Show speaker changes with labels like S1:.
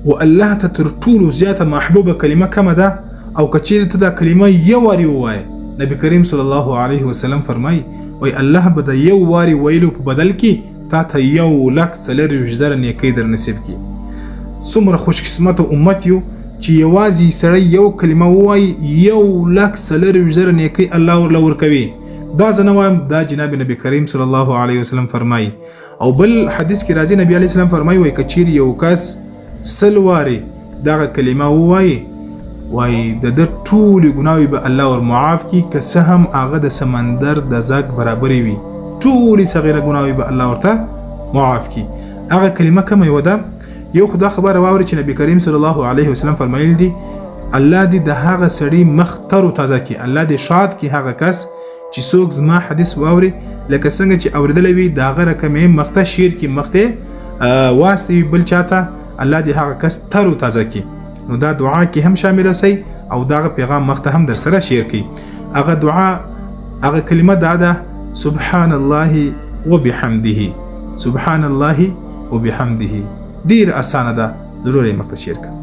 S1: و الله ته تر ټولو زیاته محبوبه کلمه کومه ده؟ او که چیرې ته دا کلمه یو واري ووایې، نبی کریم صلی الله علیه وسلم فرمایي، وایي الله به د یو واري ویلو په بدل کې تا ته 1,24,000 نیکۍ در نصیب کړي. څومره خوش قسمته امت یو چې یوازې سړی یو کلمه ووایي، 1,24,000 نیکۍ الله ورله ورکوي. دا زه نه وایم، دا جناب نبی کریم صلی الله علیه وسلم فرمایي. او بل حدیث کې راځي، نبی علیه السلام فرمایي، وایي که چیرې یو کس 100 وارې دغه کلمه ووایي، وایي د ده ټولې ګناوې به الله ور معاف کړي، که څه هم هغه د سمندر د ځګ برابرې وي، ټولې صغیره ګناوې به الله ورته معاف کړي. هغه کلمه کومه یوه ده؟ یو خو دا خبره واوري چې نبی کریم صلی الله علیه وسلم فرمایلی دي، الله دې د هغه سړي مخ تر و تازه کړي، الله دې ښاد کړي هغه کس چې څوک زما حدیث واوري، لکه څنګه چې اورېدلی وي د هغه رقم یې مخته شعر کړي، مخته واستوي بل چاته، الله دې هغه کس تر و تازه کړي. نو دا دعا کې هم شامل اوسئ او دغه پیغام مخته هم در سره شیر کړئ. هغه دعا، هغه کلمه دا ده، سبحان الله وبحمده، سبحان الله وبحمده. ډیر اسانه ده، ضرور یې مخته شیر کړئ.